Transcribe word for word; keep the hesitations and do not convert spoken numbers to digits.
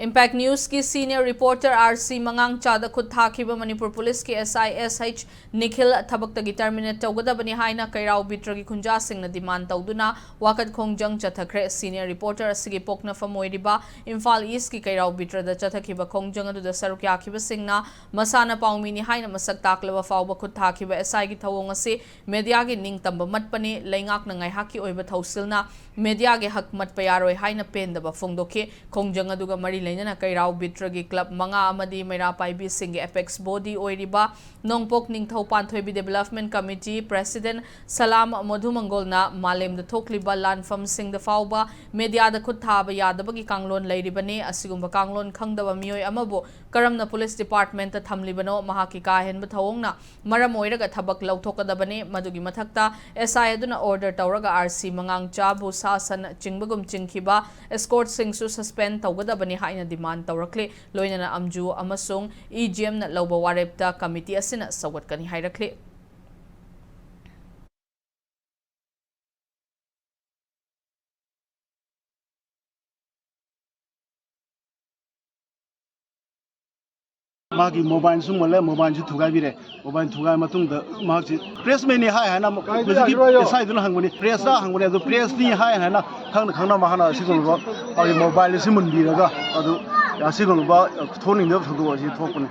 Impact Newsꯀꯤ senior reporter R C ꯃꯉꯥꯡꯆꯥꯗ ꯈꯨꯠ ꯊꯥꯈꯤꯕ ꯃꯅꯤꯄꯨꯔ ꯄꯨꯂꯤꯁꯀꯤ S I S H Nikhil ꯊꯕꯛꯇꯒꯤ terminate ꯇꯧꯒꯗꯕꯅꯤ ꯍꯥꯏꯅ ꯀꯩꯔꯥꯎ ꯕꯤꯇ꯭ꯔꯒꯤ ꯈꯨꯟꯖꯥꯁꯤꯡꯅ demand ꯇꯧꯗꯨꯅ ꯋꯥꯀꯠ ꯈꯣꯡꯖꯪ ꯆꯠꯊꯈ꯭ꯔꯦ꯫ Senior reporter ꯑꯁꯤꯒꯤ ꯄꯣꯛꯅꯐꯝ ꯑꯣꯏꯔꯤꯕ ꯏꯝꯐꯥꯜ ꯏꯁꯀꯤ ꯀꯩꯔꯥꯎ ꯕꯤꯇ꯭ꯔꯗ ꯆꯠꯊꯈꯤꯕ ꯈꯣꯡꯖꯪ ꯑꯗꯨꯗ ꯁꯔꯨꯛ ꯌꯥꯈꯤꯕꯁꯤꯡꯅ ꯃꯁꯥꯅ ꯄꯥꯎꯃꯤꯅꯤ ꯍꯥꯏꯅ ꯃꯁꯛ ꯇꯥꯛꯂꯕ ꯐꯥꯎꯕ ꯈꯨꯠ ꯊꯥꯈꯤꯕ S I ꯒꯤ ꯊꯧꯑꯣꯡ ꯑꯁꯤ mediaꯒꯤ ꯅꯤꯡꯇꯝꯕ ꯃꯠꯄꯅꯤ, ꯂꯩꯉꯥꯛꯅ ꯉꯥꯏꯍꯥꯛꯀꯤ ꯑꯣꯏꯕ ꯊꯧꯁꯤꯜꯅ mediaꯒꯤ ꯍꯛ ꯃꯠꯄ ꯌꯥꯔꯣꯏ ꯍꯥꯏꯅ ꯄꯦꯟꯗꯕ ꯐꯣꯡꯗꯣꯛꯈꯤ꯫ ꯈꯣꯡꯖꯪ ꯑꯗꯨꯒ ꯃꯔꯤ ꯂꯩꯅꯅ ꯀꯩꯔꯥꯎ ꯕꯤꯇ꯭ꯔꯒꯤ club ꯃꯉꯥ ꯑꯃꯗꯤ ꯃꯩꯔꯥ ꯄꯥꯏꯕꯤꯁꯤꯡꯒꯤ apex body ꯑꯣꯏꯔꯤꯕ ꯅꯣꯡꯄꯣꯛ ꯅꯤꯡꯊꯧ ꯄꯥꯟꯊꯣꯏꯕꯤ development committee president ꯁꯂꯥꯝ ꯃꯣꯙꯨꯃꯪꯒꯣꯜꯅ ꯃꯥꯂꯦꯝꯗ ꯊꯣꯛꯂꯤꯕ ꯂꯥꯟꯐꯝꯁꯤꯡꯗ ꯐꯥꯎꯕ mediaꯗ ꯈꯨꯠ ꯊꯥꯕ ꯌꯥꯗꯕꯒꯤ ꯀꯥꯡꯂꯣꯟ ꯂꯩꯔꯤꯕꯅꯤ꯫ ꯑꯁꯤꯒꯨꯝꯕ ꯀꯥꯡꯂꯣꯟ ꯈꯪꯗꯕ ꯃꯤꯑꯣꯏ ꯑꯃꯕꯨ ꯀꯔꯝꯅ police departmentꯇ ꯊꯝꯂꯤꯕꯅꯣ? ꯃꯍꯥꯛꯀꯤ ꯀꯥ ꯍꯦꯟꯕ ꯊꯧꯑꯣꯡꯅ ꯃꯔꯝ ꯑꯣꯏꯔꯒ ꯊꯕꯛ ꯂꯧꯊꯣꯛꯀꯗꯕꯅꯤ꯫ ꯃꯗꯨꯒꯤ ꯃꯊꯛꯇ S I ꯑꯗꯨꯅ order ꯇꯧꯔꯒ R C ꯃꯉꯥꯡꯆꯥꯕꯨ ꯁꯥ ꯁꯟ ꯆꯤꯡꯕꯒꯨꯝ ꯆꯤꯡꯈꯤꯕ escortꯁꯤꯡꯁꯨ suspend ꯇꯧꯒꯗꯕꯅꯤ ꯍꯥꯏꯅ demand ꯇꯧꯔꯛꯂꯤ꯫ ꯂꯣꯏꯅꯅ ꯑꯝꯖꯨ ꯑꯃꯁꯨꯡ EGMꯅ ꯂꯧꯕ ꯋꯥꯔꯦꯞꯇ committee ꯑꯁꯤꯅ ꯁꯧꯒꯠꯀꯅꯤ ꯍꯥꯏꯔꯛꯂꯤ꯫ ꯃꯥꯒꯤ mobileꯁꯨ ꯃꯨꯜꯂꯦ, mobileꯁꯨ ꯊꯨꯒꯥꯏꯕꯤꯔꯦ꯫ Mobile ꯊꯨꯒꯥꯏ ꯃꯇꯨꯡꯗ ꯃꯍꯥꯛꯁꯤ pressmanꯅꯤ ꯍꯥꯏ ꯍꯥꯏꯅ ꯍꯧꯖꯤꯛꯀꯤ S Iꯗꯨꯅ ꯍꯪꯕꯅꯤ, pressꯔ ꯍꯪꯕꯅꯤ꯫ ꯑꯗꯨ pressꯅꯤ ꯍꯥꯏ ꯍꯥꯏꯅ ꯈꯪꯅ ꯈꯪꯅ ꯃꯍꯥꯛꯅ ꯑꯁꯤꯒꯨꯝꯂꯕ ꯃꯥꯒꯤ mobile ꯑꯁꯤ ꯃꯨꯟꯕꯤꯔꯒ ꯑꯗꯨ ꯑꯁꯤꯒꯨꯝꯂꯕ ꯊꯣꯛꯅꯤꯡꯗꯕ ꯊꯧꯗꯣꯛ ꯑꯁꯤ ꯊꯣꯛꯄꯅꯤ꯫